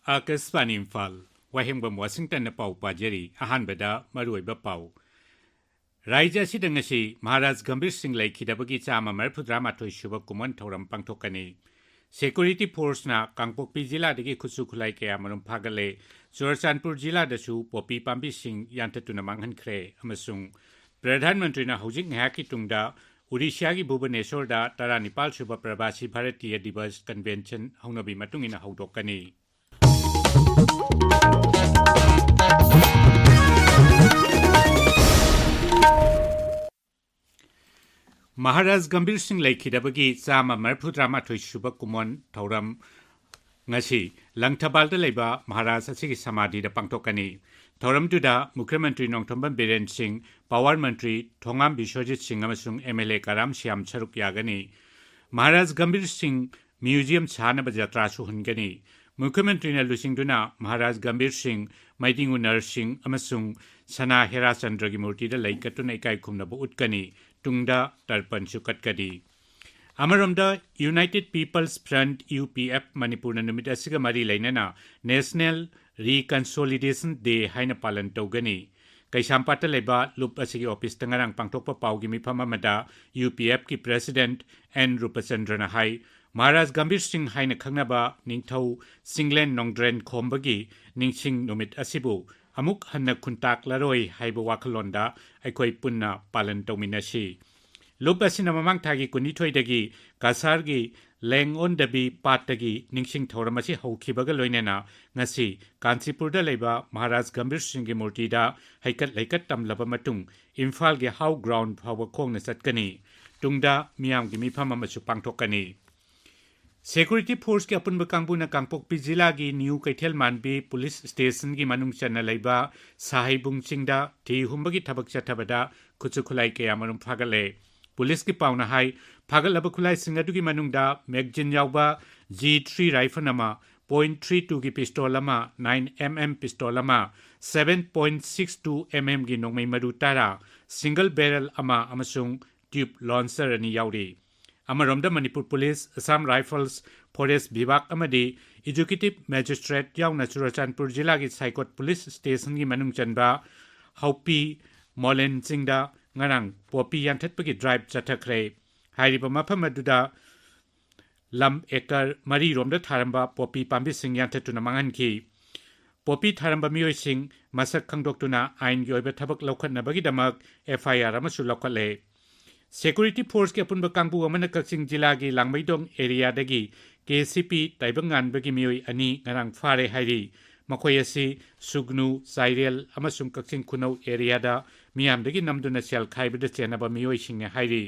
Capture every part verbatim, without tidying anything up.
ꯑꯥꯀꯥꯁꯕꯥꯅꯤ ꯏꯝꯐꯥꯜ, ꯋꯥꯍꯦꯡꯕꯝ ꯋꯥꯁꯤꯡꯇꯟꯅ ꯄꯥꯎ ꯄꯥꯖꯔꯤ꯫ ꯑꯍꯥꯟꯕꯗ ꯃꯔꯨꯑꯣꯏꯕ ꯄꯥꯎ꯫ ꯔꯥꯖ꯭ꯌ ꯑꯁꯤꯗ ꯉꯁꯤ ꯃꯍꯥꯔꯥꯖ ꯒꯝꯚꯤꯔ ꯁꯤꯡ ꯂꯩꯈꯤꯗꯕꯒꯤ ꯆꯥꯝꯃ ꯃꯔꯤꯐꯨꯇꯔꯥ ꯃꯥꯊꯣꯏ ꯁꯨꯕ ꯀꯨꯝꯑꯣꯟ ꯊꯧꯔꯝ ꯄꯥꯡꯊꯣꯛꯀꯅꯤ꯫ ꯁꯦꯀ꯭ꯌꯨꯔꯤꯇꯤ ꯐꯣꯔꯁꯅ ꯀꯥꯡꯄꯣꯛꯄꯤ ꯖꯤꯂꯥꯗꯒꯤ ꯈꯨꯠꯁꯨ ꯈꯨꯠꯂꯥꯏ ꯀꯌꯥꯃꯔꯨꯝ ꯐꯥꯒꯠꯂꯦ꯫ ꯆꯨꯔꯆꯥꯟꯄꯨꯔ ꯖꯤꯂꯥꯗꯁꯨ ꯄꯣꯄꯤ ꯄꯥꯝꯕꯤꯁꯤꯡ ꯌꯥꯟꯊꯠꯇꯨꯅ ꯃꯥꯡꯍꯟꯈ꯭ꯔꯦ꯫ ꯑꯃꯁꯨꯡ ꯄ꯭ꯔꯙꯥꯟ ꯃꯟꯇ꯭ꯔꯤꯅ ꯍꯧꯖꯤꯛ ꯉꯥꯏꯍꯥꯛꯀꯤ ꯇꯨꯡꯗ ꯎꯔꯤꯁ꯭ꯌꯥꯒꯤ ꯚꯨꯕꯅꯦꯁꯣꯔꯗ ꯇꯔꯥꯅꯤꯄꯥꯜ ꯁꯨꯕ ꯄ꯭ꯔꯕꯥꯁꯤ ꯚꯥꯔꯇꯤꯌꯥ ꯗꯤꯕꯁ ꯀꯟꯚꯦꯟꯁꯟ ꯍꯧꯅꯕꯤ ꯃꯇꯨꯡ ꯏꯟꯅ ꯍꯧꯗꯣꯛꯀꯅꯤ꯫ ꯃꯍꯥꯔꯥꯖ ꯒꯝꯚꯤꯔ ꯁꯤꯡ ꯂꯩꯈꯤꯗꯕꯒꯤ ꯆꯥꯝꯃ ꯃꯔꯤꯐꯨꯇꯔꯥ ꯃꯥꯊꯣꯏ ꯁꯨꯕ ꯀꯨꯝꯑꯣꯟ ꯊꯧꯔꯝ ꯉꯁꯤ ꯂꯪꯊꯕꯥꯜꯗ ꯂꯩꯕ ꯃꯍꯥꯔꯥꯖ ꯑꯁꯤꯒꯤ ꯁꯃꯥꯙꯤꯗ ꯄꯥꯡꯊꯣꯛꯀꯅꯤ꯫ ꯊꯧꯔꯝꯗꯨꯗ ꯃꯨꯈ꯭ꯌ ꯃꯟꯇ꯭ꯔꯤ ꯅꯣꯡꯊꯣꯝꯕꯝ ꯕꯤꯔꯦꯟ ꯁꯤꯡ, ꯄꯥꯋꯔ ꯃꯟꯇ꯭ꯔꯤ ꯊꯣꯉꯥꯝ ꯕꯤꯁ꯭ꯋꯖꯤꯠ ꯁꯤꯡ ꯑꯃꯁꯨꯡ ꯑꯦꯝ ꯑꯦꯜ ꯑꯦ ꯀꯔꯥꯝ ꯁ꯭ꯌꯥꯝ ꯁꯔꯨꯛ ꯌꯥꯒꯅꯤ꯫ ꯃꯍꯥꯔꯥꯖ ꯒꯝꯚꯤꯔ ꯁꯤꯡ ꯃ꯭ꯌꯨꯖꯤꯌꯝ ꯁꯥꯅꯕ ꯖꯇ꯭ꯔꯥꯁꯨ ꯍꯨꯟꯒꯅꯤ꯫ ꯃꯨꯈ꯭ꯌ ꯃꯟꯇ꯭ꯔꯤꯅ ꯂꯨꯆꯤꯡꯗꯨꯅ ꯃꯍꯥꯔꯥꯖ ꯒꯝꯚꯤꯔ ꯁꯤꯡ, ꯃꯩꯗꯤꯡꯉꯨ ꯅꯔꯁꯤꯡ ꯑꯃꯁꯨꯡ ꯁꯅꯥ ꯍꯦꯔꯥ ꯆꯟꯗ꯭ꯔꯒꯤ ꯃꯨꯔꯇꯤꯗ ꯂꯩ ꯀꯠꯇꯨꯅ ꯏꯀꯥꯏ ꯈꯨꯝꯅꯕ ꯎꯠꯀꯅꯤ꯫ ꯇꯨꯡꯗ ꯇꯔꯄꯟꯁꯨ ꯀꯠꯀꯅꯤ꯫ ꯑꯃꯔꯣꯝꯗ, United People's Front, U P F, ꯃꯅꯤꯄꯨꯔꯅ ꯅꯨꯃꯤꯠ ꯑꯁꯤꯒ ꯃꯔꯤ ꯂꯩꯅꯅ National Reconciliation Day ꯍꯥꯏꯅ ꯄꯥꯂꯟ ꯇꯧꯒꯅꯤ꯫ ꯀꯩꯁꯥꯝꯄꯥꯠꯇ ꯂꯩꯕ ꯂꯨꯞ ꯑꯁꯤꯒꯤ ꯑꯣꯐꯤꯁꯇ ꯉꯔꯥꯡ ꯄꯥꯡꯊꯣꯛꯄ ꯄꯥꯎꯒꯤ ꯃꯤꯐꯝ ꯑꯃꯗ ꯌꯨ ꯄꯤ ꯑꯦꯐꯀꯤ ꯄ꯭ꯔꯦꯁꯤꯗꯦꯟꯠ ꯑꯦꯟ ꯔꯨꯄꯆꯟꯗ꯭ꯔꯅ ꯍꯥꯏ, ꯃꯍꯥꯔꯥꯖ ꯒꯝꯚꯤꯔ ꯁꯤꯡ ꯍꯥꯏꯅ ꯈꯪꯅꯕ ꯅꯤꯡꯊꯧ ꯆꯤꯡꯂꯦꯟ ꯅꯣꯡꯗ꯭ꯔꯦꯟ ꯈꯣꯝꯕꯒꯤ ꯅꯤꯡꯁꯤꯡ ꯅꯨꯃꯤꯠ ꯑꯁꯤꯕꯨ ꯑꯃꯨꯛ ꯍꯟꯅ ꯈꯨꯟꯇꯥꯛꯂꯔꯣꯏ ꯍꯥꯏꯕ ꯋꯥꯈꯜꯂꯣꯟꯗ ꯑꯩꯈꯣꯏ ꯄꯨꯟꯅ ꯄꯥꯂꯟ ꯇꯧꯃꯤꯟꯅꯁꯤ꯫ ꯂꯨꯞ ꯑꯁꯤꯅ ꯃꯃꯥꯡ ꯊꯥꯒꯤ ꯀꯨꯟꯅꯤꯊꯣꯏꯗꯒꯤ ꯀꯁꯥꯔꯒꯤ ꯂꯦꯡ ꯑꯣꯟ ꯗꯕꯤ ꯄꯥꯠꯇꯒꯤ ꯅꯤꯡꯁꯤꯡ ꯊꯧꯔꯝ ꯑꯁꯤ ꯍꯧꯈꯤꯕꯒ ꯂꯣꯏꯅꯅ ꯉꯁꯤ ꯀꯥꯟꯆꯤꯄꯨꯔꯗ ꯂꯩꯕ ꯃꯍꯥꯔꯥꯖ ꯒꯝꯚꯤꯔ ꯁꯤꯡꯒꯤ ꯃꯨꯔꯇꯤꯗ ꯍꯩꯀꯠ ꯂꯩꯀꯠ ꯇꯝꯂꯕ ꯃꯇꯨꯡ ꯏꯝꯐꯥꯜꯒꯤ ꯍꯥꯎ ꯒ꯭ꯔꯥꯎꯟ ꯐꯥꯎꯕ ꯈꯣꯡꯅ ꯆꯠꯀꯅꯤ꯫ ꯇꯨꯡꯗ ꯃꯤꯌꯥꯝꯒꯤ ꯃꯤꯐꯝ ꯑꯃꯁꯨ ꯄꯥꯡꯊꯣꯛꯀꯅꯤ꯫ ꯁꯦꯀ꯭ꯌꯨꯔꯤꯇꯤ ꯐꯣꯔꯁꯀꯤ ꯑꯄꯨꯟꯕ ꯀꯥꯡꯕꯨꯅ ꯀꯥꯡꯄꯣꯛꯄꯤ ꯖꯤꯂꯥꯒꯤ ꯅ꯭ꯌꯨ ꯀꯩꯊꯦꯜ ꯃꯥꯟꯕꯤ ꯄꯨꯂꯤꯁ ꯁ꯭ꯇꯦꯁꯟꯒꯤ ꯃꯅꯨꯡ ꯆꯟꯅ ꯂꯩꯕ ꯁꯥꯍꯩꯕꯨꯡ ꯆꯤꯡꯗ ꯊꯤ ꯍꯨꯝꯕꯒꯤ ꯊꯕꯛ ꯆꯠꯊꯕꯗ ꯈꯨꯠꯁꯨ ꯈꯨꯠꯂꯥꯏ ꯀꯌꯥꯃꯔꯨꯝ ꯐꯥꯒꯠꯂꯦ꯫ ꯄꯨꯂꯤꯁꯀꯤ ꯄꯥꯎꯅ ꯍꯥꯏ, ꯐꯥꯒꯠꯂꯕ ꯈꯨꯠꯂꯥꯏꯁꯤꯡ ꯑꯗꯨꯒꯤ ꯃꯅꯨꯡꯗ ꯃꯦꯒꯖꯤꯟ ꯌꯥꯎꯕ ꯖꯤ ꯊ꯭ꯔꯤ ꯔꯥꯏꯐꯜ ꯑꯃ, ꯄꯣꯏꯟꯠ ꯊ꯭ꯔꯤ ꯇꯨꯒꯤ ꯄꯤꯁꯇꯣꯜ ꯑꯃ, ꯅꯥꯏꯟ ꯑꯦꯝ ꯑꯦꯝ ꯄꯤꯁꯇꯣꯜ ꯑꯃ, seven point six two M ꯑꯦꯝꯒꯤ ꯅꯣꯡꯃꯩ ꯃꯔꯨ ꯇꯔꯥ, ꯁꯤꯡꯒꯜ ꯕꯦꯔꯦꯜ ꯑꯃ ꯑꯃꯁꯨꯡ ꯇ꯭ꯌꯨꯕ ꯂꯣꯟꯆꯔ ꯑꯅꯤ ꯌꯥꯎꯔꯤ꯫ ꯑꯃꯔꯣꯝꯗ, Manipur police, Assam rifles, forest ꯕꯤꯚꯥꯒ ꯑꯃꯗꯤ ꯑꯦꯛꯖꯤꯀ꯭ꯌꯨꯇꯤꯚ ꯃꯦꯖꯤꯁꯇ꯭ꯔꯦꯠ ꯌꯥꯎꯅ ꯆꯨꯔꯆꯥꯟꯄꯨꯔ ꯖꯤꯂꯥꯒꯤ ꯁꯥꯏꯀꯣꯠ ꯄꯨꯂꯤꯁ ꯁ꯭ꯇꯦꯁꯟꯒꯤ ꯃꯅꯨꯡ ꯆꯟꯕ ꯍꯥꯎꯄꯤ ꯃꯣꯂꯦꯟ ꯆꯤꯡꯗ ꯉꯔꯥꯡ ꯄꯣꯄꯤ ꯌꯥꯟꯊꯠꯄꯒꯤ ꯗ꯭ꯔꯥꯏꯚ ꯆꯠꯊꯈ꯭ꯔꯦ꯫ ꯍꯥꯏꯔꯤꯕ ꯃꯐꯝ ꯑꯗꯨꯗ ꯂꯝ ꯑꯦꯀꯔ ꯃꯔꯤꯔꯣꯝꯗ ꯊꯥꯔꯝꯕ ꯄꯣꯄꯤ ꯄꯥꯝꯕꯤꯁꯤꯡ ꯌꯥꯟꯊꯠꯇꯨꯅ ꯃꯥꯡꯍꯟꯈꯤ꯫ ꯄꯣꯄꯤ ꯊꯥꯔꯝꯕ ꯃꯤꯑꯣꯏꯁꯤꯡ ꯃꯁꯛ ꯈꯪꯗꯣꯛꯇꯨꯅ ꯑꯥꯏꯟꯒꯤ ꯑꯣꯏꯕ ꯊꯕꯛ ꯂꯧꯈꯠꯅꯕꯒꯤꯗꯃꯛ ꯑꯦꯐ ꯑꯥꯏ ꯑꯥꯔ ꯑꯃꯁꯨ ꯂꯧꯈꯠꯂꯦ꯫ ꯁꯦꯀ꯭ꯌꯨꯔꯤꯇꯤ ꯐꯣꯔꯁꯀꯤ ꯑꯄꯨꯟꯕ ꯀꯥꯡꯕꯨ ꯑꯃꯅ ꯀꯛꯆꯤꯡ ꯖꯤꯂꯥꯒꯤ ꯂꯥꯡꯃꯩꯗꯣꯡ ꯑꯦꯔꯤꯌꯥꯗꯒꯤ ꯀꯦ ꯁꯤ ꯄꯤ ꯇꯥꯏꯕꯪꯉꯥꯟꯕꯒꯤ ꯃꯤꯑꯣꯏ ꯑꯅꯤ ꯉꯔꯥꯡ ꯐꯥꯔꯦ ꯍꯥꯏꯔꯤ꯫ ꯃꯈꯣꯏ ꯑꯁꯤ ꯁꯨꯒꯅꯨ, ꯆꯥꯏꯔꯦꯜ ꯑꯃꯁꯨꯡ ꯀꯛꯆꯤꯡ ꯈꯨꯅꯧ ꯑꯦꯔꯤꯌꯥꯗ ꯃꯤꯌꯥꯝꯗꯒꯤ ꯅꯝꯗꯨꯅ ꯁꯦꯜ ꯈꯥꯏꯕꯗ ꯆꯦꯟꯅꯕ ꯃꯤꯑꯣꯏꯁꯤꯡꯅꯤ ꯍꯥꯏꯔꯤ꯫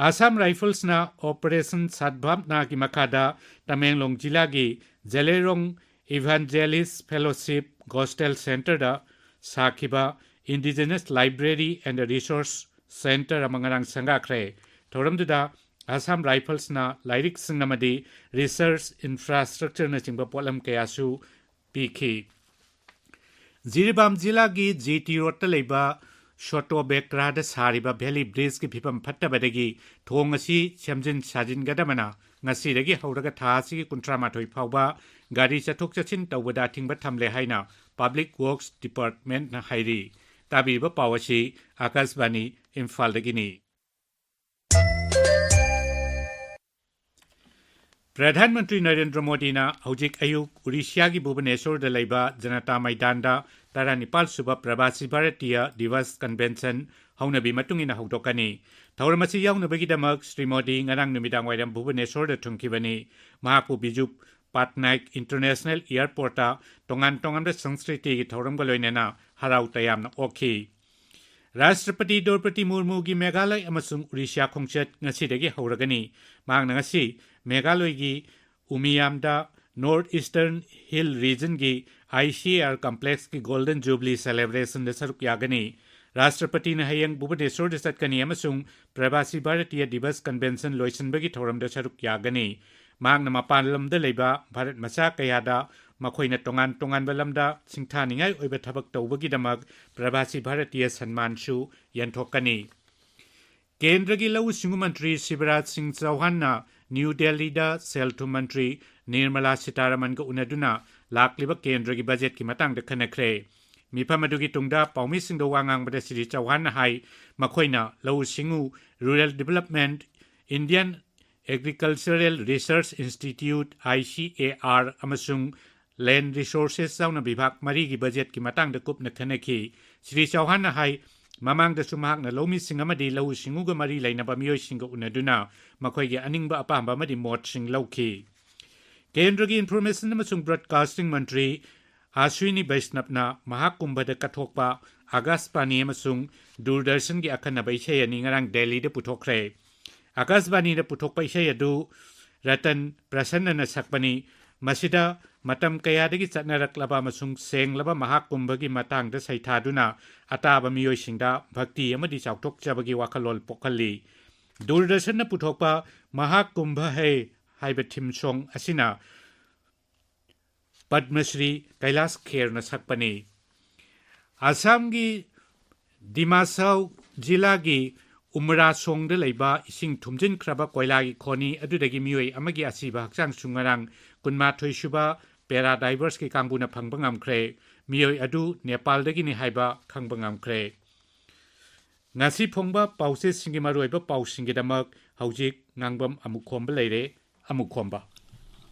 ꯑꯁꯥꯝ ꯔꯥꯏꯐꯜꯁꯅ ꯑꯣꯄꯔꯦꯁꯟ ꯁꯗꯚꯥꯕꯅꯥꯒꯤ ꯃꯈꯥꯗ ꯇꯃꯦꯡꯂꯣꯡ ꯖꯤꯂꯥꯒꯤ ꯖꯦꯂꯦꯔꯣꯡ ꯏꯚꯥꯟꯖꯦꯂꯤꯁ ꯐꯦꯂꯣꯁꯤꯞ ꯒꯣꯁꯄꯦꯜ ꯁꯦꯟꯇꯔꯗ ꯁꯥꯈꯤꯕ Indigenous Library and Resource Center ꯑꯃ ꯉꯔꯥꯡ ꯁꯪꯒꯥꯈ꯭ꯔꯦ꯫ ꯊꯧꯔꯝꯗꯨꯗ ꯑꯁꯥꯝ ꯔꯥꯏꯐꯜꯁꯅ ꯂꯥꯏꯔꯤꯛꯁꯤꯡ ꯑꯃꯗꯤ ꯔꯤꯁꯔꯆ ꯏꯟꯐ꯭ꯔꯥꯁ꯭ꯇ꯭ꯔꯛꯆꯔꯅꯆꯤꯡꯕ ꯄꯣꯠꯂꯝ ꯀꯌꯥꯁꯨ ꯄꯤꯈꯤ꯫ ꯖꯤꯔꯤꯕꯥꯝ ꯖꯤꯂꯥꯒꯤ ꯖꯤ ꯇꯤ ꯔꯣꯗꯇ ꯂꯩꯕ ꯁꯣꯇꯣ ꯕꯦꯀ꯭ꯔꯥꯗ ꯁꯥꯔꯤꯕ ꯚꯦꯂꯤ ꯕ꯭ꯔꯤꯖꯀꯤ ꯐꯤꯕꯝ ꯐꯠꯇꯕꯗꯒꯤ ꯊꯣꯡ ꯑꯁꯤ ꯁꯦꯝꯖꯤꯟ ꯁꯥꯖꯤꯟꯒꯗꯕꯅ ꯉꯁꯤꯗꯒꯤ ꯍꯧꯔꯒ ꯊꯥ ꯑꯁꯤꯒꯤ ꯀꯨꯟꯊ꯭ꯔꯥ ꯃꯥꯊꯣꯏ ꯐꯥꯎꯕ ꯒꯥꯔꯤ ꯆꯠꯊꯣꯛ ꯆꯠꯁꯤꯟ ꯇꯧꯕꯗ ꯑꯊꯤꯡꯕ ꯊꯝꯂꯦ ꯍꯥꯏꯅ ꯄꯕ꯭ꯂꯤꯛ ꯋꯔꯛꯁ ꯗꯤꯄꯥꯔꯠꯃꯦꯟꯠꯅ ꯍꯥꯏꯔꯤ꯫ ꯇꯥꯕꯤꯔꯤꯕ ꯄꯥꯎ ꯑꯁꯤ ꯑꯥꯀꯥꯁꯕꯥꯅꯤ ꯏꯝꯐꯥꯜꯗꯒꯤꯅꯤ꯫ ꯄ꯭ꯔꯙꯥꯟ ꯃꯟꯇ꯭ꯔꯤ ꯅꯔꯦꯟꯗ꯭ꯔ ꯃꯣꯗꯤꯅ ꯍꯧꯖꯤꯛ ꯑꯌꯨꯛ ꯎꯔꯤꯁꯤꯌꯥꯒꯤ ꯚꯨꯕꯅꯦꯁꯣꯔꯗ ꯂꯩꯕ ꯖꯅꯇꯥ ꯃꯩꯗꯥꯟꯗ ꯇꯔꯥꯅꯤꯄꯥꯜ ꯁꯨꯕ ꯄ꯭ꯔꯕꯥꯁꯤ ꯚꯥꯔꯇꯤꯌ ꯗꯤꯋꯁ ꯀꯟꯚꯦꯟꯁꯟ ꯍꯧꯅꯕꯤ ꯃꯇꯨꯡ ꯏꯟꯅ ꯍꯧꯗꯣꯛꯀꯅꯤ꯫ ꯊꯧꯔꯝ ꯑꯁꯤ ꯌꯥꯎꯅꯕꯒꯤꯗꯃꯛ ꯁ꯭ꯔꯤ ꯃꯣꯗꯤ ꯉꯔꯥꯡ ꯅꯨꯃꯤꯗꯥꯡ ꯋꯥꯏꯔꯝ ꯚꯨꯕꯅꯦꯁꯣꯔꯗ ꯊꯨꯡꯈꯤꯕꯅꯤ꯫ ꯃꯍꯥꯛꯄꯨ ꯕꯤꯖꯨ ꯄꯥꯠꯅꯥꯏꯛ ꯏꯟꯇꯔꯅꯦꯁꯅꯦꯜ ꯑꯦꯌꯔꯄꯣꯔꯠꯇ ꯇꯣꯉꯥꯟ ꯇꯣꯉꯥꯟꯕ ꯁꯪꯁꯀ꯭ꯔꯤꯇꯤꯒꯤ ꯊꯧꯔꯝꯒ ꯂꯣꯏꯅꯅ ꯍꯔꯥꯎ ꯇꯌꯥꯝꯅ ꯑꯣꯛꯈꯤ꯫ ꯔꯥꯁꯇ꯭ꯔꯄꯇꯤ ꯗ꯭ꯔꯧꯄꯗꯤ ꯃꯨꯔꯃꯨꯒꯤ ꯃꯦꯘꯥꯂꯌ ꯑꯃꯁꯨꯡ ꯎꯔꯤꯁ꯭ꯌꯥ ꯈꯣꯡꯆꯠ ꯉꯁꯤꯗꯒꯤ ꯍꯧꯔꯒꯅꯤ꯫ ꯃꯍꯥꯛꯅ ꯉꯁꯤ ꯃꯦꯘꯥꯂꯌꯒꯤ ꯎꯃꯤꯌꯥꯝꯗ North Eastern Hill Regionꯒꯤ I C A R ꯀꯝꯄ꯭ꯂꯦꯛꯁꯀꯤ golden ꯖꯨꯕꯂꯤ ꯁꯦꯂꯦꯕ꯭ꯔꯦꯁꯟꯗ ꯁꯔꯨꯛ ꯌꯥꯒꯅꯤ꯫ ꯔꯥꯁꯇ꯭ꯔꯄꯇꯤꯅ ꯍꯌꯦꯡ ꯚꯨꯕꯅꯦꯁꯣꯔꯗ ꯆꯠꯀꯅꯤ ꯑꯃꯁꯨꯡ ꯄ꯭ꯔꯕꯥꯁꯤ ꯚꯥꯔꯇꯤꯌ ꯗꯤꯕꯁ ꯀꯟꯚꯦꯟꯁꯟ ꯂꯣꯏꯁꯤꯟꯕꯒꯤ ꯊꯧꯔꯝꯗ ꯁꯔꯨꯛ ꯌꯥꯒꯅꯤ꯫ ꯃꯍꯥꯛꯅ ꯃꯄꯥꯟ ꯂꯝꯗ ꯂꯩꯕ ꯚꯥꯔꯠ ꯃꯆꯥ ꯀꯌꯥꯗ ꯃꯈꯣꯏꯅ ꯇꯣꯉꯥꯟ ꯇꯣꯉꯥꯟꯕ ꯂꯝꯗ ꯁꯤꯡꯊꯥꯅꯤꯡꯉꯥꯏ ꯑꯣꯏꯕ ꯊꯕꯛ ꯇꯧꯕꯒꯤꯗꯃꯛ ꯄ꯭ꯔꯕꯥꯁꯤ ꯚꯥꯔꯇꯤꯌ ꯁꯟꯃꯥꯟꯁꯨ ꯌꯦꯟꯊꯣꯛꯀꯅꯤ꯫ ꯀꯦꯟꯗ꯭ꯔꯒꯤ ꯂꯧꯎ ꯁꯤꯡꯎ ꯃꯟꯇ꯭ꯔꯤ ꯁꯤꯕꯔꯥꯖ ꯁꯤꯡ ꯆꯧꯍꯥꯟꯅ ꯅ꯭ꯌꯨ ꯗꯦꯜꯂꯤꯗ ꯁꯦꯜ ꯊꯨꯝ ꯃꯟꯇ꯭ꯔꯤ ꯅꯤꯔꯃꯂꯥ ꯁꯤꯇꯥꯔꯥꯃꯟꯒ ꯎꯅꯗꯨꯅ ꯂꯥꯛꯂꯤꯕ ꯀꯦꯟꯗ꯭ꯔꯒꯤ ꯕꯖꯦꯠꯀꯤ ꯃꯇꯥꯡꯗ ꯈꯟꯅꯈ꯭ꯔꯦ꯫ ꯃꯤꯐꯝ ꯑꯗꯨꯒꯤ ꯇꯨꯡꯗ ꯄꯥꯎꯃꯤꯁꯤꯡꯗ ꯋꯥ ꯉꯥꯡꯕꯗ ꯁ꯭ꯔꯤ ꯆꯧꯍꯥꯟꯅ ꯍꯥꯏ, ꯃꯈꯣꯏꯅ ꯂꯧꯎ ꯁꯤꯡꯎ, rural development, Indian agricultural research institute, I C A R, ꯑꯃꯁꯨꯡ ꯂꯦꯟ ꯔꯤꯁꯣꯔꯁꯦꯁ ꯌꯥꯎꯅ ꯕꯤꯚꯥꯒ ꯃꯔꯤꯒꯤ ꯕꯖꯦꯠꯀꯤ ꯃꯇꯥꯡꯗ ꯀꯨꯞꯅ ꯈꯟꯅꯈꯤ꯫ ꯁ꯭ꯔꯤ ꯆꯧꯍꯥꯟꯅ ꯍꯥꯏ, ꯃꯃꯥꯡꯗꯁꯨ ꯃꯍꯥꯛꯅ ꯂꯧꯃꯤꯁꯤꯡ ꯑꯃꯗꯤ ꯂꯧꯎ ꯁꯤꯡꯎꯒ ꯃꯔꯤ ꯂꯩꯅꯕ ꯃꯤꯑꯣꯏꯁꯤꯡꯒ ꯎꯅꯗꯨꯅ ꯃꯈꯣꯏꯒꯤ ꯑꯅꯤꯡꯕ ꯑꯄꯥꯝꯕ ꯑꯃꯗꯤ ꯃꯣꯠꯁꯤꯡ ꯂꯧꯈꯤ꯫ ꯀꯦꯟꯗ꯭ꯔꯒꯤ ꯏꯟꯐꯣꯔꯃꯦꯁꯟ ꯑꯃꯁꯨꯡ ꯕ꯭ꯔꯣꯗꯀꯥꯁꯇꯤꯡ ꯃꯟꯇ꯭ꯔꯤ ꯑꯁ꯭ꯋꯤꯅꯤ ꯕꯩꯁꯅꯕꯅ ꯃꯍꯥꯛ ꯀꯨꯝꯚꯗ ꯀꯠꯊꯣꯛꯄ ꯑꯥꯀꯥꯁꯕꯥꯅꯤ ꯑꯃꯁꯨꯡ ꯗꯨꯔꯗꯔꯁꯟꯒꯤ ꯑꯈꯟꯅꯕ ꯏꯁꯩ ꯑꯅꯤ ꯉꯔꯥꯡ ꯗꯦꯜꯂꯤꯗ ꯄꯨꯊꯣꯛꯈ꯭ꯔꯦ꯫ ꯑꯥꯀꯥꯁꯕꯥꯅꯤꯗ ꯄꯨꯊꯣꯛꯄ ꯏꯁꯩ ꯑꯗꯨ ꯔꯇꯟ ꯄ꯭ꯔꯁꯟꯅꯅ ꯁꯛꯄꯅꯤ꯫ ꯃꯁꯤꯗ ꯃꯇꯝ ꯀꯌꯥꯗꯒꯤ ꯆꯠꯅꯔꯛꯂꯕ ꯑꯃꯁꯨꯡ ꯁꯦꯡꯂꯕ ꯃꯍꯥꯛ ꯀꯨꯝꯚꯒꯤ ꯃꯇꯥꯡꯗ ꯁꯩꯊꯥꯗꯨꯅ ꯑꯇꯥꯕ ꯃꯤꯑꯣꯏꯁꯤꯡꯗ ꯚꯛꯇꯤ ꯑꯃꯗꯤ ꯆꯥꯎꯊꯣꯛꯆꯕꯒꯤ ꯋꯥꯈꯜꯂꯣꯟ ꯄꯣꯛꯍꯜꯂꯤ꯫ ꯗꯨꯔꯗꯔꯁꯟꯅ ꯄꯨꯊꯣꯛꯄ ꯃꯍꯥꯛ ꯀꯨꯝꯚ ꯍꯦ ꯍꯥꯏꯕ ꯊꯤꯝ ꯁꯣꯡ ꯑꯁꯤꯅ ꯄꯗꯃꯁ꯭ꯔꯤ ꯀꯩꯂꯥꯁ ꯈꯦꯔꯅ ꯁꯛꯄꯅꯤ꯫ ꯑꯁꯥꯝꯒꯤ ꯗꯤꯃꯥꯁꯥꯎ ꯖꯤꯂꯥꯒꯤ ꯎꯃꯔꯥꯁꯣꯡꯗ ꯂꯩꯕ ꯏꯁꯤꯡ ꯊꯨꯝꯖꯤꯟꯈ꯭ꯔꯕ ꯀꯣꯏꯂꯥꯒꯤ ꯈꯣꯅꯤ ꯑꯗꯨꯗꯒꯤ ꯃꯤꯑꯣꯏ ꯑꯃꯒꯤ ꯑꯁꯤꯕ ꯍꯛꯆꯥꯡꯁꯨ ꯉꯔꯥꯡ ꯀꯨꯟꯃꯥꯊꯣꯏ ꯁꯨꯕ ꯄꯦꯔꯥ ꯗꯥꯏꯚꯔꯁꯀꯤ ꯀꯥꯡꯕꯨꯅ ꯐꯪꯕ ꯉꯝꯈ꯭ꯔꯦ꯫ ꯃꯤꯑꯣꯏ ꯑꯗꯨ ꯅꯦꯄꯥꯜꯗꯒꯤꯅꯤ ꯍꯥꯏꯕ ꯈꯪꯕ ꯉꯝꯈ꯭ꯔꯦ꯫ ꯉꯁꯤ ꯐꯣꯡꯕ ꯄꯥꯎꯆꯦꯁꯤꯡꯒꯤ ꯃꯔꯨꯑꯣꯏꯕ ꯄꯥꯎꯁꯤꯡꯒꯤꯗꯃꯛ ꯍꯧꯖꯤꯛ ꯉꯥꯡꯕꯝ ꯑꯃꯨꯛꯈꯣꯝꯕ ꯂꯩꯔꯦ꯫ ꯑꯃꯨꯛꯈꯣꯝꯕ꯫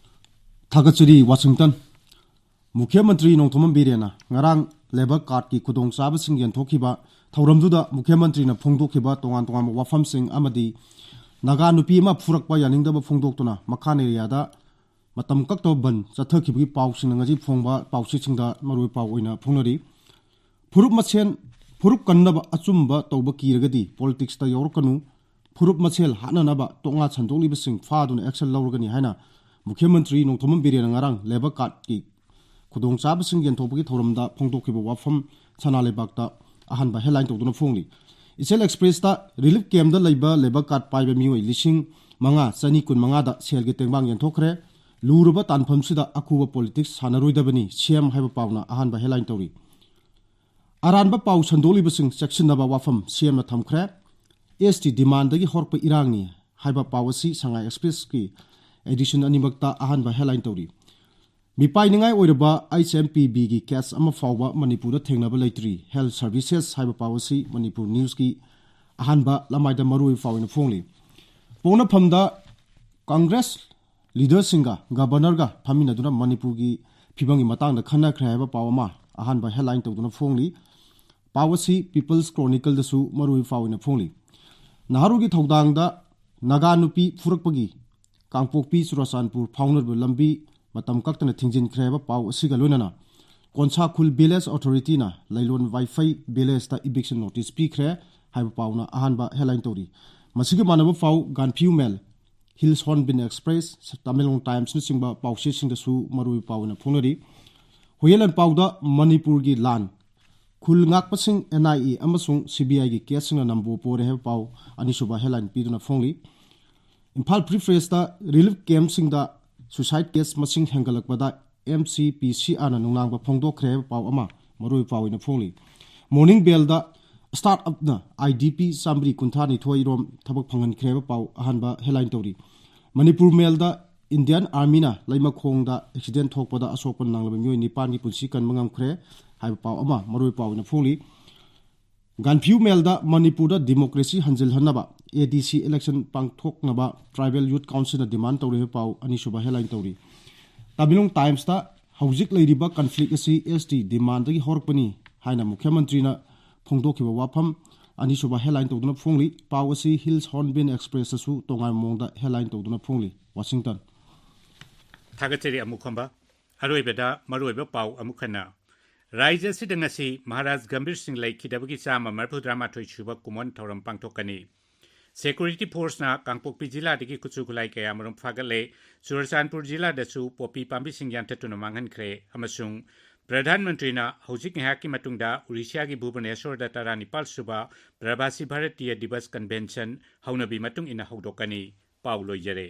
ꯊꯥꯒꯠꯆꯔꯤ, ꯋꯥꯁꯤꯡꯇꯟ꯫ ꯃꯨꯈ꯭ꯌ ꯃꯟꯇ꯭ꯔꯤ ꯅꯣꯡꯊꯣꯝꯕꯝ ꯕꯤꯔꯦꯟꯅ ꯉꯔꯥꯡ ꯂꯦꯕꯔ ꯀꯥꯔꯗꯀꯤ ꯈꯨꯗꯣꯡꯆꯥꯕꯁꯤꯡ ꯌꯦꯟꯊꯣꯛꯈꯤꯕ ꯊꯧꯔꯝꯗꯨꯗ ꯃꯨꯈ꯭ꯌ ꯃꯟꯇ꯭ꯔꯤꯅ ꯐꯣꯡꯗꯣꯛꯈꯤꯕ ꯇꯣꯉꯥꯟ ꯇꯣꯉꯥꯟꯕ ꯋꯥꯐꯝꯁꯤꯡ ꯑꯃꯗꯤ ꯅꯥꯒꯥ ꯅꯨꯄꯤ ꯑꯃ ꯐꯨꯔꯛꯄ ꯌꯥꯅꯤꯡꯗꯕ ꯐꯣꯡꯗꯣꯛꯇꯨꯅ ꯃꯈꯥ ꯑꯦꯔꯤꯌꯥꯗ ꯃꯇꯝ ꯀꯛꯇꯕ ꯕꯟ ꯆꯠꯊꯈꯤꯕꯒꯤ ꯄꯥꯎꯁꯤꯡꯅ ꯉꯁꯤ ꯐꯣꯡꯕ ꯄꯥꯎꯆꯦꯁꯤꯡꯗ ꯃꯔꯨꯑꯣꯏ ꯄꯥꯎ ꯑꯣꯏꯅ ꯐꯣꯡꯅꯔꯤ꯫ ꯐꯨꯔꯨꯞ ꯃꯁꯦꯟ, ꯐꯨꯔꯨꯞ ꯀꯟꯅꯕ ꯑꯆꯨꯝꯕ ꯇꯧꯕ ꯀꯤꯔꯒꯗꯤ ꯄꯣꯂꯤꯇꯤꯛꯁꯇ ꯌꯥꯎꯔꯛꯀꯅꯨ, ꯐꯨꯔꯨꯞ ꯃꯁꯦꯜ ꯍꯥꯠꯅꯅꯕ ꯇꯣꯉꯥ ꯁꯟꯗꯣꯛꯂꯤꯕꯁꯤꯡ ꯐꯥꯗꯨꯅ ꯑꯦꯛꯁꯟ ꯂꯧꯔꯒꯅꯤ ꯍꯥꯏꯅ ꯃꯨꯈ꯭ꯌ ꯃꯟꯇ꯭ꯔꯤ ꯅꯣꯡꯊꯣꯝꯕꯝ ꯕꯤꯔꯦꯟꯅ ꯉꯔꯥꯡ ꯂꯦꯕꯔ ꯀꯥꯔꯗꯀꯤ ꯈꯨꯗꯣꯡꯆꯥꯕꯁꯤꯡ ꯌꯦꯟꯊꯣꯛꯄꯒꯤ ꯊꯧꯔꯝꯗ ꯐꯣꯡꯗꯣꯛꯈꯤꯕ ꯋꯥꯐꯝ ꯁꯅꯥ ꯂꯩꯕꯥꯛꯇ ꯑꯍꯥꯟꯕ ꯍꯦꯗꯂꯥꯏꯟ ꯇꯧꯗꯨꯅ ꯐꯣꯡꯂꯤ꯫ ꯏꯆꯦꯜ ꯑꯦꯛꯁꯄ꯭ꯔꯦꯁꯇ ꯔꯤꯂꯤꯐ ꯀꯦꯝꯞꯇ ꯂꯩꯕ ꯂꯦꯕꯔ ꯀꯥꯔꯗ ꯄꯥꯏꯕ ꯃꯤꯑꯣꯏ ꯂꯤꯁꯤꯡ ꯃꯉꯥ ꯆꯅꯤ ꯀꯨꯟ ꯃꯉꯥꯗ ꯁꯦꯜꯒꯤ ꯇꯦꯡꯕꯥꯡ ꯌꯦꯟꯊꯣꯛꯈ꯭ꯔꯦ꯫ ꯂꯨꯔꯕ ꯇꯥꯟꯐꯝꯁꯤꯗ ꯑꯈꯨꯕ ꯄꯣꯂꯤꯇꯤꯛꯁ ꯁꯥꯟꯅꯔꯣꯏꯗꯕꯅꯤ, ꯁꯤ ꯑꯦꯝ ꯍꯥꯏꯕ ꯄꯥꯎꯅ ꯑꯍꯥꯟꯕ ꯍꯦꯗꯂꯥꯏꯟ ꯇꯧꯔꯤ꯫ ꯑꯔꯥꯟꯕ ꯄꯥꯎ ꯁꯟꯗꯣꯛꯂꯤꯕꯁꯤꯡ ꯆꯦꯛꯁꯤꯟꯅꯕ ꯋꯥꯐꯝ ꯁꯤ ꯑꯦꯝꯅ ꯊꯝꯈ꯭ꯔꯦ꯫ ꯑꯦꯁ ꯇꯤ ꯗꯤꯃꯥꯟꯗꯒꯤ ꯍꯧꯔꯛꯄ ꯏꯔꯥꯡꯅꯤ ꯍꯥꯏꯕ ꯄꯥꯎ ꯑꯁꯤ ꯁꯉꯥꯏ ꯑꯦꯛꯁꯄ꯭ꯔꯦꯁꯀꯤ ꯑꯦꯗꯤꯁꯟ ꯑꯅꯤꯃꯛꯇ ꯑꯍꯥꯟꯕ ꯍꯦꯗꯂꯥꯏꯟ ꯇꯧꯔꯤ꯫ ꯃꯤꯄꯥꯏꯅꯤꯡꯉꯥꯏ ꯑꯣꯏꯔꯕ ꯑꯩꯆ ꯑꯦꯝ ꯄꯤ ꯕꯤꯒꯤ ꯀꯦꯁ ꯑꯃ ꯐꯥꯎꯕ ꯃꯅꯤꯄꯨꯔꯗ ꯊꯦꯡꯅꯕ ꯂꯩꯇ꯭ꯔꯤ, ꯍꯦꯜꯊ ꯁꯔꯚꯤꯁꯦꯁ ꯍꯥꯏꯕ ꯄꯥꯎ ꯑꯁꯤ ꯃꯅꯤꯄꯨꯔ ꯅ꯭ꯌꯨꯁꯀꯤ ꯑꯍꯥꯟꯕ ꯂꯃꯥꯏꯗ ꯃꯔꯨꯑꯣꯏꯕ ꯄꯥꯎ ꯑꯣꯏꯅ ꯐꯣꯡꯂꯤ꯫ ꯄꯣꯛꯅꯐꯝꯗ ꯀꯪꯒ꯭ꯔꯦꯁ ꯂꯤꯗꯔꯁꯤꯡꯒ ꯒꯕꯔꯅꯔꯒ ꯐꯝꯃꯤꯟꯅꯗꯨꯅ ꯃꯅꯤꯄꯨꯔꯒꯤ ꯐꯤꯕꯝꯒꯤ ꯃꯇꯥꯡꯗ ꯈꯟꯅꯈ꯭ꯔꯦ ꯍꯥꯏꯕ ꯄꯥꯎ ꯑꯃ ꯑꯍꯥꯟꯕ ꯍꯦꯗꯂꯥꯏꯟ ꯇꯧꯗꯨꯅ ꯐꯣꯡꯂꯤ꯫ ꯄꯥꯎ ꯑꯁꯤ ꯄꯤꯄꯜꯁ ꯀ꯭ꯔꯣꯅꯤꯀꯜꯗꯁꯨ ꯃꯔꯨꯑꯣꯏꯕ ꯄꯥꯎ ꯑꯣꯏꯅ ꯐꯣꯡꯂꯤ꯫ ꯅꯍꯥꯔꯣꯜꯒꯤ ꯊꯧꯗꯥꯡꯗ ꯅꯥꯒꯥ ꯅꯨꯄꯤ ꯐꯨꯔꯛꯄꯒꯤ ꯀꯥꯡꯄꯣꯛꯄꯤ ꯆꯨꯔꯆꯥꯟꯄꯨꯔ ꯐꯥꯎꯅꯔꯤꯕ ꯂꯝꯕꯤ ꯃꯇꯝ ꯀꯛꯇꯅ ꯊꯤꯡꯖꯤꯟꯈ꯭ꯔꯦ ꯍꯥꯏꯕ ꯄꯥꯎ ꯑꯁꯤꯒ ꯂꯣꯏꯅꯅ ꯀꯣꯟꯁꯥꯈꯨꯜ ꯚꯤꯂꯦꯖ ꯑꯣꯊꯣꯔꯤꯇꯤꯅ ꯂꯩꯂꯣꯟ ꯋꯥꯏꯐꯩ ꯚꯤꯂꯦꯖꯇ ꯏꯚꯤꯛꯁꯟ ꯅꯣꯇꯤꯁ ꯄꯤꯈ꯭ꯔꯦ ꯍꯥꯏꯕ ꯄꯥꯎꯅ ꯑꯍꯥꯟꯕ ꯍꯦꯗꯂꯥꯏꯟ ꯇꯧꯔꯤ꯫ ꯃꯁꯤꯒ ꯃꯥꯟꯅꯕ ꯄꯥꯎ, ꯒꯥꯟꯐꯤꯌꯨ ꯃꯦꯜ, ꯍꯤꯜꯁ ꯍꯣꯔꯟꯕꯤꯜ ꯑꯦꯛꯁꯄ꯭ꯔꯦꯁ, ꯇꯃꯦꯡꯂꯣꯡ ꯇꯥꯏꯝꯁꯅꯆꯤꯡꯕ ꯄꯥꯎꯆꯦꯁꯤꯡꯗꯁꯨ ꯃꯔꯨꯑꯣꯏꯕ ꯄꯥꯎ ꯑꯣꯏꯅ ꯐꯣꯡꯅꯔꯤ꯫ ꯍꯨꯏꯌꯦꯟ ꯂꯥꯟꯄꯥꯎꯗ ꯃꯅꯤꯄꯨꯔꯒꯤ ꯂꯥꯟ, ꯈꯨꯜ ꯉꯥꯛꯄꯁꯤꯡ, ꯑꯦꯟ ꯑꯥꯏ ꯑꯦ ꯑꯃꯁꯨꯡ ꯁꯤ ꯕꯤ ꯑꯥꯏꯒꯤ ꯀꯦꯁꯁꯤꯡꯅ ꯅꯝꯕꯨ ꯄꯣꯔꯦ ꯍꯥꯏꯕ ꯄꯥꯎ ꯑꯅꯤꯁꯨꯕ ꯍꯦꯗꯂꯥꯏꯟ ꯄꯤꯗꯨꯅ ꯐꯣꯡꯂꯤ꯫ ꯏꯝꯐꯥꯜ ꯐ꯭ꯔꯤ ꯄ꯭ꯔꯦꯁꯇ ꯔꯤꯂꯤꯐ ꯀꯦꯝꯞꯁꯤꯡꯗ ꯁꯨꯏꯁꯥꯏꯗ ꯀꯦꯁ ꯃꯁꯤꯡ ꯍꯦꯟꯒꯠꯂꯛꯄꯗ ꯑꯦꯝ ꯁꯤ ꯄꯤ ꯁꯤ ꯑꯥꯔꯅ ꯅꯨꯡꯅꯥꯡꯕ ꯐꯣꯡꯗꯣꯛꯈ꯭ꯔꯦ ꯍꯥꯏꯕ ꯄꯥꯎ ꯑꯃ ꯃꯔꯨꯑꯣꯏꯕ ꯄꯥꯎ ꯑꯣꯏꯅ ꯐꯣꯡꯂꯤ꯫ ꯃꯣꯔꯅꯤꯡ ꯕꯦꯜꯗ ꯁ꯭ꯇꯥꯔꯠ ꯑꯞꯅ ꯑꯥꯏ ꯗꯤ ꯄꯤ ꯆꯥꯃꯔꯤ ꯀꯨꯟꯊ꯭ꯔꯥ ꯅꯤꯊꯣꯏ ꯔꯣꯝ ꯊꯕꯛ ꯐꯪꯍꯟꯈ꯭ꯔꯦ ꯍꯥꯏꯕ ꯄꯥꯎ ꯑꯍꯥꯟꯕ ꯍꯦꯗꯂꯥꯏꯟ ꯇꯧꯔꯤ꯫ ꯃꯅꯤꯄꯨꯔ ꯃꯦꯜꯗ ꯏꯟꯗꯤꯌꯟ ꯑꯥꯔꯃꯤꯅ ꯂꯩꯃꯈꯣꯡꯗ ꯑꯦꯛꯁꯤꯗꯦꯟ ꯊꯣꯛꯄꯗ ꯑꯁꯣꯛꯄ ꯅꯪꯂꯕ ꯃꯤꯑꯣꯏ ꯅꯤꯄꯥꯟꯒꯤ ꯄꯨꯟꯁꯤ ꯀꯟꯕ ꯉꯝꯈ꯭ꯔꯦ ꯍꯥꯏꯕ ꯄꯥꯎ ꯑꯃ ꯃꯔꯨꯑꯣꯏꯕ ꯄꯥꯎ ꯑꯣꯏꯅ ꯐꯣꯡꯂꯤ꯫ ꯒꯥꯟꯐꯤꯌꯨ ꯃꯦꯜꯗ ꯃꯅꯤꯄꯨꯔꯗ ꯗꯤꯃꯣꯀ꯭ꯔꯦꯁꯤ ꯍꯟꯖꯤꯜꯍꯟꯅꯕ ꯑꯦ ꯗꯤ ꯁꯤ ꯏꯂꯦꯛꯁꯟ ꯄꯥꯡꯊꯣꯛꯅꯕ ꯇ꯭ꯔꯥꯏꯕꯦꯜ ꯌꯨꯠ ꯀꯥꯎꯟꯁꯤꯜꯅ ꯗꯤꯃꯥꯟ ꯇꯧꯔꯤ ꯍꯥꯏꯕ ꯄꯥꯎ ꯑꯅꯤꯁꯨꯕ ꯍꯦꯗꯂꯥꯏꯟ ꯇꯧꯔꯤ꯫ ꯇꯃꯦꯡꯂꯣꯡ ꯇꯥꯏꯝꯁꯇ ꯍꯧꯖꯤꯛ ꯂꯩꯔꯤꯕ ꯀꯟꯐ꯭ꯂꯤꯛ ꯑꯁꯤ ꯑꯦꯁ ꯇꯤ ꯗꯤꯃꯥꯟꯗꯒꯤ ꯍꯧꯔꯛꯄꯅꯤ ꯍꯥꯏꯅ ꯃꯨꯈ꯭ꯌ ꯃꯟꯇ꯭ꯔꯤꯅ ꯐꯣꯡꯗꯣꯛꯈꯤꯕ ꯋꯥꯐꯝ ꯑꯅꯤꯁꯨꯕ ꯍꯦꯗꯂꯥꯏꯟ ꯇꯧꯗꯨꯅ ꯐꯣꯡꯂꯤ꯫ ꯄꯥꯎ ꯑꯁꯤ ꯍꯤꯜꯁ ꯍꯣꯔꯟꯕꯤꯜ ꯑꯦꯛꯁꯄ꯭ꯔꯦꯁꯇꯁꯨ ꯇꯣꯉꯥꯟꯕ ꯃꯑꯣꯡꯗ ꯍꯦꯗꯂꯥꯏꯟ ꯇꯧꯗꯨꯅ ꯐꯣꯡꯂꯤ꯫ ꯋꯥꯁꯤꯡꯇꯟ꯫ ꯊꯥꯒꯠꯆꯔꯤ ꯑꯃꯨꯛ ꯈꯝꯕ꯫ ꯑꯔꯣꯏꯕꯗ ꯃꯔꯨꯑꯣꯏꯕ ꯄꯥꯎ ꯑꯃꯨꯛ ꯍꯟꯅ꯫ ꯔꯥꯖ꯭ꯌ ꯑꯁꯤꯗ ꯉꯁꯤ ꯃꯍꯥꯔꯥꯖ ꯒꯝꯚꯤꯔ ꯁꯤꯡ ꯂꯩꯈꯤꯗꯕꯒꯤ ꯆꯥꯝꯃ ꯃꯔꯤꯐꯨꯇꯔꯥꯃꯥꯊꯣꯏ ꯁꯨꯕ ꯀꯨꯝꯑꯣꯟ ꯊꯧꯔꯝ ꯄꯥꯡꯊꯣꯛꯀꯅꯤ꯫ ꯁꯦꯀ꯭ꯌꯨꯔꯤꯇꯤ ꯐꯣꯔꯁꯅ ꯀꯥꯡꯄꯣꯛꯄꯤ ꯖꯤꯂꯥꯗꯒꯤ ꯈꯨꯠꯁꯨ ꯈꯨꯠꯂꯥꯏ ꯀꯌꯥꯃꯔꯨꯝ ꯐꯥꯒꯠꯂꯦ꯫ ꯆꯨꯔꯆꯥꯟꯄꯨꯔ ꯖꯤꯂꯥꯗꯁꯨ ꯄꯣꯄꯤ ꯄꯥꯝꯕꯤꯁꯤꯡ ꯌꯥꯟꯊꯠꯇꯨꯅ ꯃꯥꯡꯍꯟꯈ꯭ꯔꯦ꯫ ꯑꯃꯁꯨꯡ ꯄ꯭ꯔꯙꯥꯟ ꯃꯟꯇ꯭ꯔꯤꯅ ꯍꯧꯖꯤꯛ ꯉꯥꯏꯍꯥꯛꯀꯤ ꯃꯇꯨꯡꯗ ꯎꯔꯤꯁ꯭ꯌꯥꯒꯤ ꯚꯨꯕꯅꯦꯁꯣꯔꯗ ꯇꯔꯥꯅꯤꯄꯥꯜ ꯁꯨꯕ ꯄ꯭ꯔꯕꯥꯁꯤ ꯚꯥꯔꯇꯤꯌ ꯗꯤꯕꯁ ꯀꯟꯚꯦꯟꯁꯟ ꯍꯧꯅꯕꯤ ꯃꯇꯨꯡ ꯏꯟꯅ ꯍꯧꯗꯣꯛꯀꯅꯤ꯫ ꯄꯥꯎ ꯂꯣꯏꯖꯔꯦ꯫